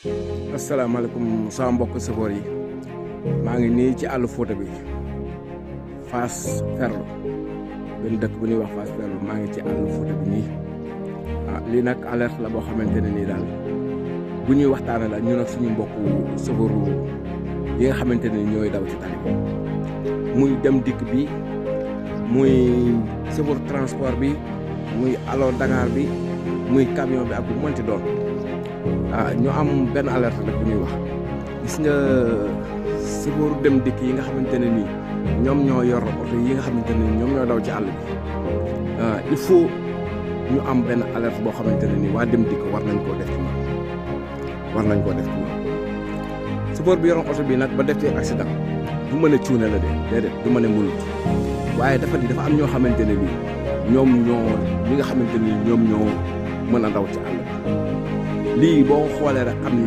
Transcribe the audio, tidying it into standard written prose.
asalaamaaleykum sama mbokk sëfoor yi maa ngi nii ci àll Fuuta bi Fass Ferlo benn dëkk bu ñuy wax Fass Ferlo maa ngi ci àll Fuuta bi nii lii nag alerte la boo xamante ne nii daal bu ñuy waxtaane la ñun ak suñu mbokk sëfoor yi nga xamante ne ñooy daw ci tali bi muy dem dikk bi muy sëfoor transport bi muy Allo Dakar bi muy camion bi ak bu mënti doon ñu am benn alerte rek bu ñuy wax gis nga sëfooru dem dikk yi nga xamante ne nii ñoom ñoo yor oto yi nga xamante ne ñoom ñoo daw ci àll bi il faut ñu am benn alerte boo xamante ne nii waa dem dikk war nañ koo def ci moom sëfoor bi yoroon oto bi nag ba def ci accident du mën a cuune la de déedéet du mën a mulut waaye dafa am ñoo xamante ne nii ñoom nga xamante ni ñoom ñoo mën a daw ci àll bi lii boo xoolee rek xam ni